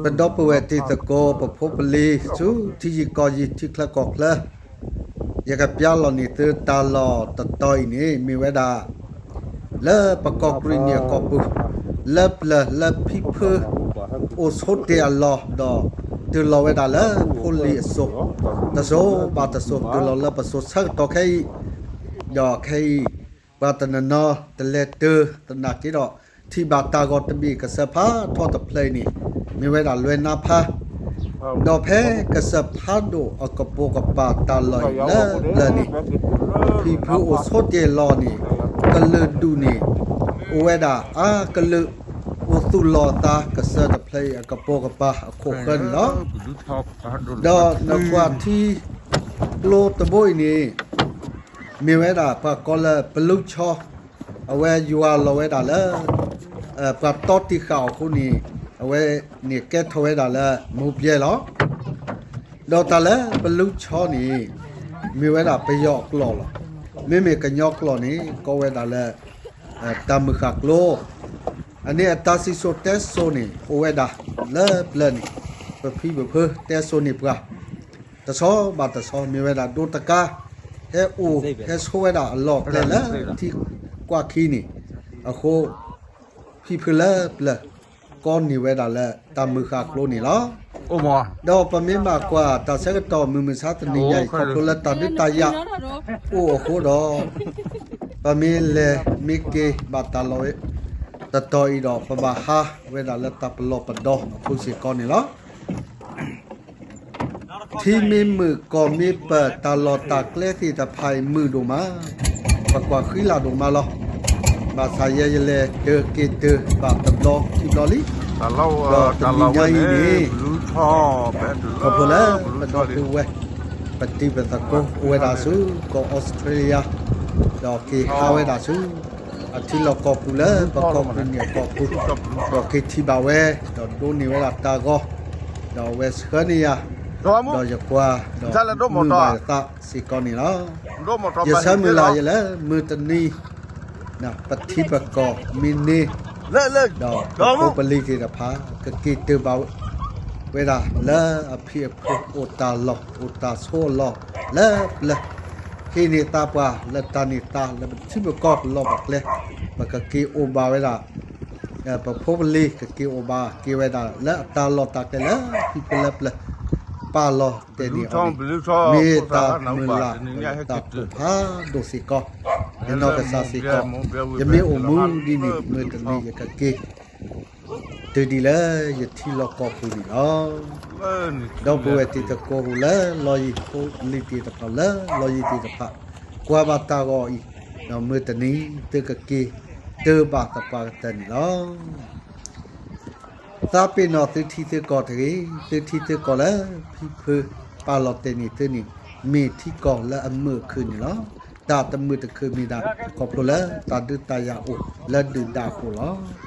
ပဒီပုၢ်ဝဲၢ်တံၤသကိး ပဖိပလံၤဆူထံယံၤကီၢ်ယံၤ ထံချၢကီၢ်ချၢ, ယကပျၢ်လီၤန့ၢ်သုတၢ်လီၢ်တတီၤအံၤန့ၣ် မ့ၢ်ဝဲဒၣ် လၢပကီၢ်ကရံၣ်နံၣ်အကီၢ်ပူၤ လၢပျၢၤလၢဖံဖု အိၣ်ဆိးတ့ၢ်အလီၢ်ဒီး တုၤလီၤဝဲဒၣ်လၢဖိလံၤအစိၤ, တစိၤဘၣ်တစိၤ တုၤလီၤလၢပစိၤဆၢကတီၢ်ခဲအံၤ, ဒီးခဲအံၤ ပှၤတနီၤနီၤတလဲၤတုၤသနာ်က့ဒီး ထံၣ်ဘၣ်တၢ်ဂီၤတဘ့ၣ်ကစၢၢ်ဖးထီတဖျၢၣ်အံၤန့ၣ် မ့ၢ်ဝဲဒၣ်လွဲနါဖး, ဒီးဖဲကစၢၢ်ဖးဒိၣ်အကပိာ်ကပၤတၢ်လီၢ်အံၤလၢပျၢၤန့ၣ် ဖံဖုအိၣ်ဆိးတ့ၢ်အလီၢ်န့ၣ် ကလုာ်ဒူၣ်န့ၣ် အိၣ်ဝဲဒၣ်အါကလုာ် အိၣ်သူၣ်လီၤအသးကစၢၢ်တဖျၢၣ်အံၤအကပိာ်ကပၤအခိၣ်ဃၢၤန့ၣ်လီၤ. ဒီးနကွၢ်ထံကျိတဘိအံၤန့ၣ် မ့ၢ်ဝဲဒၣ်ပှၤကိးလၢပလူဆီ, အဝဲယွၤလီၤဝဲဒၣ်လၢ ပှၤတီတံၢ်ဃာ်အီၤအဃိန့ၣ် အဝဲန့ၣ်ကဲထီၣ်ဝဲဒၣ်လၢမူပျဲၢ်လီၤ. ဒီးတၢ်လၢပလူဆီန့ၣ် မ့ၢ်ဝဲဒၣ်ပယီၤအကျိာ်လီၤ. မ့မ့ၢ်ကညီကျိာ်န့ၣ် ကိးဝဲဒၣ်လၢ တၢ်မုၢ်ဃၢ်ကျိ, အန့ၣ်အတၢ်စံၣ်စိၤတဲစိၤန့ၣ် အိၣ်ဝဲဒၣ်လၢပျၢၤန့ၣ် ပဖံပဖုတဲစိၤန့ၢ်ပှၤ တဆီဘၣ်တဆီ မ့ၢ်ဝဲဒၣ်ဒိတကါ ဟဲအိၣ်ဟဲဆိးဝဲဒၣ်အလီၢ်အကျဲလၢထံကွၢ်ခံန့ၣ် အဃိ ဖံဖုလၢပျၢၤ ကိးန့ၢ်ဝဲဒၣ်လၢတၢ်မုၢ်ဃၢ်ကျိန့ၣ်လီၤ. ဒီးပမ့ၢ်ဘၣ်ကွၢ်တၢ်ဆၢကတီၢ်မုၢ်မဆါတနံၤညါအံၤ ခီဖျိလၢတၢ်ဒုးတၢ်ယၤအိၣ်အဃိဒီး ပမ့ၢ်လဲၤမ့ၢ်က့ၤဘၣ်တၢ်လီၢ်တတီၤအံၤဒီး ပဘၣ်ဟးဝဲဒၣ်လၢတၢ်ပလီၢ်ပဒီအပူၤစ့ၢ်ကီးန့ၣ်လီၤ. ထံမ့ၢ်မုာ်ကီၢ်မ့ၢ်ပၢၢ် တၢ်လီၢ်တၢ်ကျဲသ့ၣ်တဖၣ်အံၤမုာ်ဒိၣ်မး, ပကွၢ်ဃံလၤဒိၣ်မးလီၤ. ဘၣ်ဆၣ်ယဲယလဲၤတုၤက့ၤတုၤဘၣ်တဘျီခံဘျီလံ, ဒီးတနံၤညါအံၤန့ၣ် ခီဖျိလၢပဒီပုၢ်ဝဲၢ် ပတံၤပသကိးအိၣ်ဝဲဒၣ်ဆူကီၢ်အီစထြ့လယါ, ဒီးက့ၤဟးဝဲဒၣ်ဆူ အထံလီၢ်ကီၢ်ပူၤလၢပကီၢ်ပူၤန့ၣ်အကီၢ်ပူၤ, ဒီးက့ၤထံၣ်ဘၣ်ဝဲ, ဒီးဒိးန့ၢ်ဝဲဒၣ်တၢ်ဂီၤ, ဒီးအဝဲဆှၢန့ၢ်ယၤ, ဒီးယကွၢ်ဒီးမုာ်ဘၣ်ယသးစ့ၢ်ကီးန့ၣ်လီၤ. ယဆၢမုၢ်လၢ်ယဲလၢမုၢ်တနံၤ ပထံပကီၢ်မ့ၢ်န့ၢ် ဒီးပဖိပလံၤသ့ၣ်တဖၣ် ကက့ၤတုၤဘၣ်ဝဲဒၣ်လၢအဖံအဖုအိၣ်တၢ်လီၢ်အိၣ်တၢ်ဆိးအလီၢ်လၢပျၢၤ, ဟ့ၣ်န့ၢ်သးပှၢ်လၢတၢ်န့ၢ်သါလၢပထံပကီၢ်ပလီၢ်ပကျဲ, ပကက့ၤအိၣ်ဘၣ်ဝဲဒၣ် ပဖိပလံၤကက့ၤအိၣ်ဘၣ်က့ၤဝဲဒၣ်လၢအတၢ်လီၢ်တၢ်ကျဲလၢဖံဖုလၢပျၢၤ ပာ်လီၤတဲာ်န့ၢ်အီၤန့ၣ်, မ့ၢ်တၢ်မုၢ်လၢ်တၢ်တိာ်ဖးဒိၣ်စ့ၢ်ကီး, ယနီၢ်ကစၢ်စ့ၢ်ကီး, ယမ့ၢ်အိၣ်မူဒ်န့ၣ် မုၢ်တနံၤယကက့ၤ တုၤဒ်လၢယထံလီၢ်ကီၢ်ပူၤန့ၣ်လီၤ. ဒီပုၢ်ဝဲၢ်တံၤသကိးလၢလီၢ်ယံၤဖိလံၤသ့ၣ်တဖၣ်လၢလီၢ်ယံၤသ့ၣ်တဖၣ်, ကွၢ်ဘၣ်တၢ်ဂီၤအံၤ, ဒီးမုၢ်တနံၤသုကက့ၤတုၤဘၣ်သပှၢ်ကတၢၢ်န့ၣ်လီၤ. သးပ့ၤနီၣ်သုထံသုကီၢ်တဂ့ၤ, သုထံသုကီၢ်လၢဖံဖုပာ်လီၤတဲာ်န့ၢ်သုန့ၣ် မ့ၢ်ထံကီၢ်လၢအမုာ်အခုၣ်န့ၣ်လီၤ. တၢ်တမုာ်တခုၣ်မ့ၢ်ဒၣ် ခီဖျိလၢတၢ်ဒုးတၢ်ယၤအိၣ်လၢဒုၣ်ဒါအဃိလီၤ.